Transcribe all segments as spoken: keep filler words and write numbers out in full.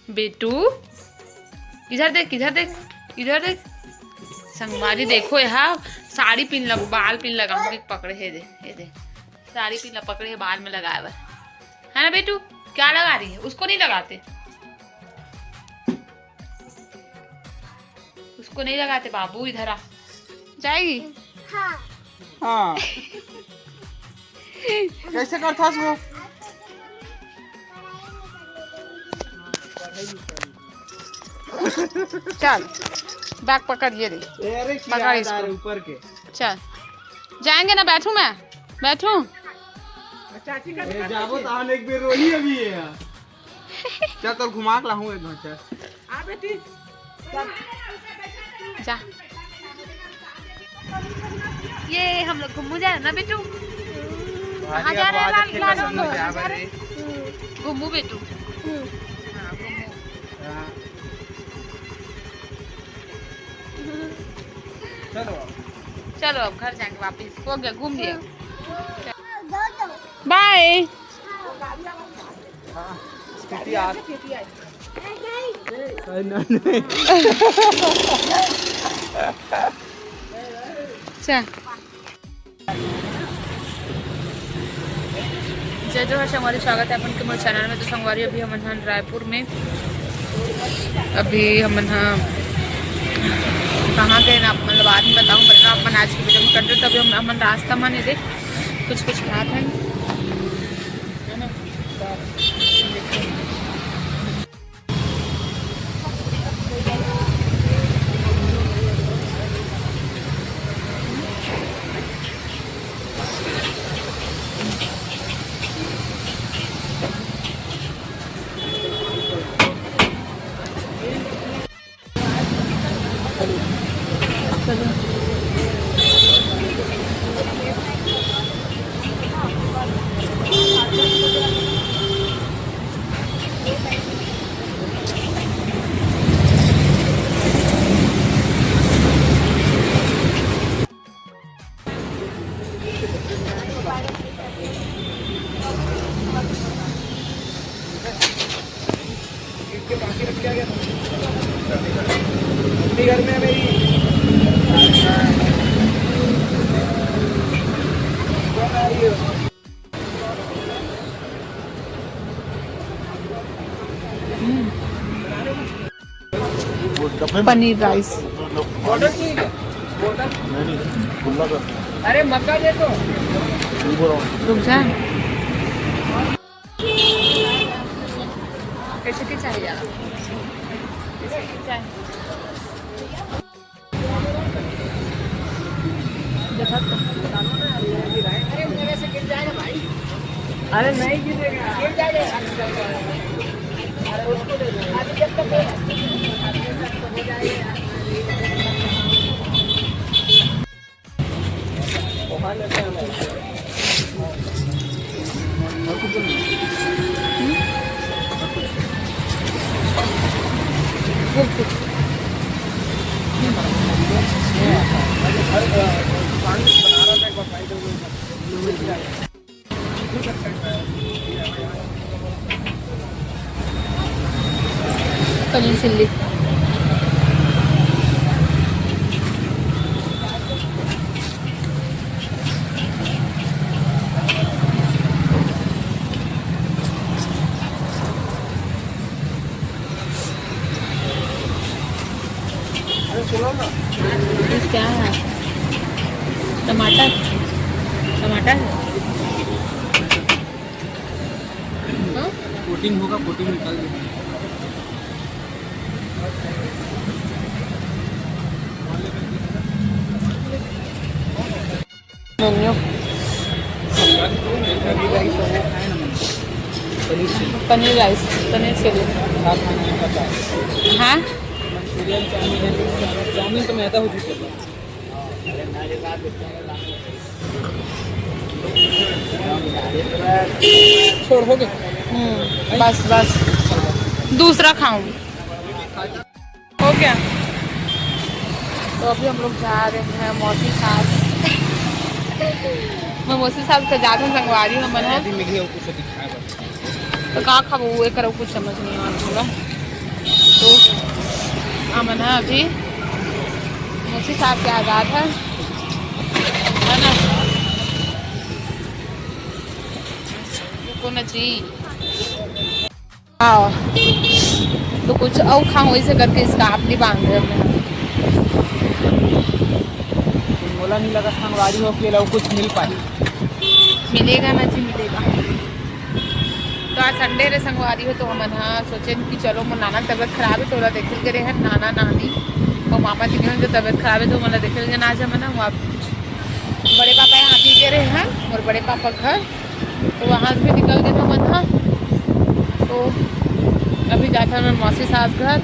बेटू, इधर देख, इधर देख, इधर देख। संगवारी देखो, यहाँ साड़ी पिन लग, बाल पिन लगा के पकड़े हे दे, ये दे, साड़ी पिन ला पकड़े हे, बाल में लगाए बर, है ना बेटू? क्या लगा रही है? उसको नहीं लगाते, उसको नहीं लगाते बाबू, इधर आ। जाएगी? हाँ। कैसे करथस वो? चल, बैग पकड़, ये दे। ए, अरे, पकड़ इसको। ऊपर के। चल, जाएंगे ना, बैठूं मैं? बैठूं? ए, जाबो तहन एक बेर रोही अभी ये यार। चल, तोर घुमा के लाहूं एक घंटा। आ बेटी, चल। जा। ये हम लोग घूमू जा रहे ना बेटू? कहाँ जा रहे हैं? लाल, लाल, लाल, लाल। घूमू बेटू। हाँ, घूमू। हाँ। चलो। चलो, अब घर जाएंगे वापस। हो गया, घूम लिए। बाय। अच्छा। जय जोहार संगवारी, स्वागत है अपन के मोर चैनल में। तो संगवारी, अभी हमन हन रायपुर में, अभी हमन ह कहाँ गए ना, मतलब बाद में बताऊँ, मतलब अपन आज की वीडियो में करते। तो अभी हम, हमन रास्ता में नहीं देख कुछ कुछ खात हन। पनीर राइस। अरे मक्का दे दो। रुक जा। कैसे के चाहिए? कैसे के चाहिए? देखा तो। अरे, मेरे से गिर जाएगा भाई। अरे, नहीं गिरेगा। गिर जाएगा। अरे, उसको दे दो। अभी जब तक हो जाएगा। पनीर चिल्ली। अरे सुनो ना। ये क्या है? टमाटर, टमाटर है। हाँ? कोटिंग होगा, कोटिंग निकाल दे। Menu. Paneer rice, paneer chilli. हाँ। मंचूरियन, चाउमीन है, चाउमीन तो मैदा हो चुकी है। छोड़, हो गया। हम्म, बस, बस। दूसरा खाऊं। हो गया। तो अभी हम लोग जा रहे हैं मौसी सास। मैं मौसी सास के जात हूँ संगवारी हमन है। तो का खाबो, वो करो, कुछ समझ नहीं आ रहा। तो हमन ह अभी मौसी साहब के आजाद है, है ना? रुको ना जी। हाँ, तो कुछ अउ खाऊं, इसे करके इसका आप नहीं बांध रहे हमने। मोला नहीं लगा संगवारी हो के अउ कुछ मिल पाही। मिलेगा ना जी, मिलेगा। तो आज संडे रे संगवारी हो, तो हमन हा सोचे कि चलो, मोर नाना के तबीयत खराब है, तो ओला देखे गे रहे हैं, नाना नानी और मामा जी के जो तबीयत खराब है, तो मोला देखे गे ना आज हमन हा वहाँ बड़े पापा यहाँ भी गे रहे हैं और बड़े पापा घर, तो वहाँ भी निकल गए हमन हा। तो अभी जाते हैं मौसी सास घर।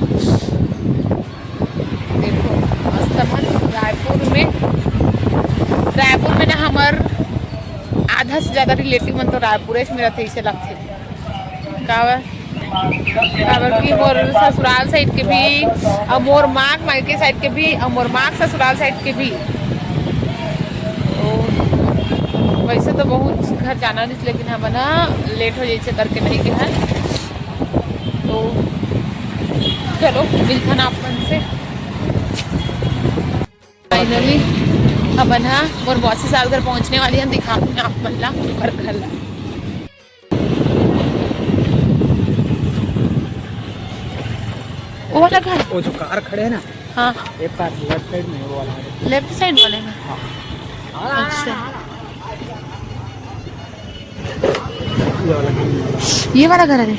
देखो, मस्त मन रायपुर में, रायपुर में ना हमर आधा से ज्यादा रिलेटिव मन तो रायपुर में रहिथे, इसे लगथे। काबर, काबर कि मोर ससुराल साइड के भी, और मोर माँ के मायके साइड के भी, और मोर माँ के ससुराल साइड के भी। तो वैसे तो बहुत घर जाना नहीं, लेकिन हमन ना लेट हो जाए करके नहीं गए हैं। तो चलो, मिलथन आप मन से। फाइनली हमन हा मोर मौसी सास घर पहुंचने वाली हन। दिखाहूं मैं आप मन ला ओकर घर ला। वो वाला घर? वो जो कार खड़े है ना, हाँ। एक कार लेफ्ट साइड में, वो वाला है। लेफ्ट साइड वाले में? हाँ। अच्छा। ये वाला घर है।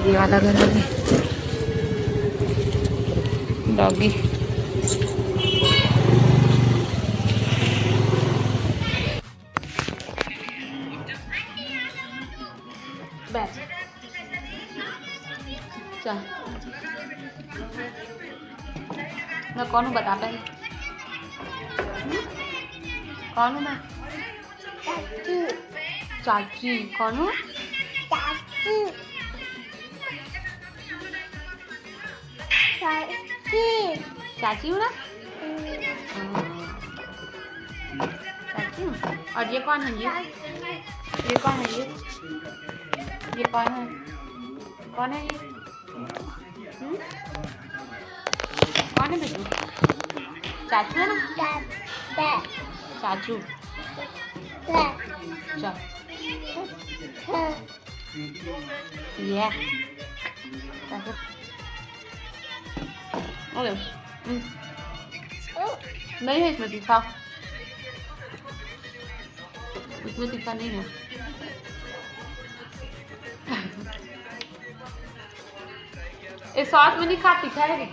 ये वाला घर है। डॉगी। बैठ। चल। मैं कौन हूँ, बता पहले। हम्म? कौन हूँ मैं? चाची। चाची, कौन हूँ? चाची। चाची। चाची हूँ ना? हम्म। हाँ। चाची हूँ। और ये कौन है ये? ये कौन है ये? ये कौन है? कौन है ये? हम्म? कौन है बेटू? चाचू है ना? चाचू। चल। ये। चाचू। अरे, हम्म। नहीं है इसमें तीखा। इसमें तीखा नहीं है। ये सॉस में नहीं खाती, खाएगी?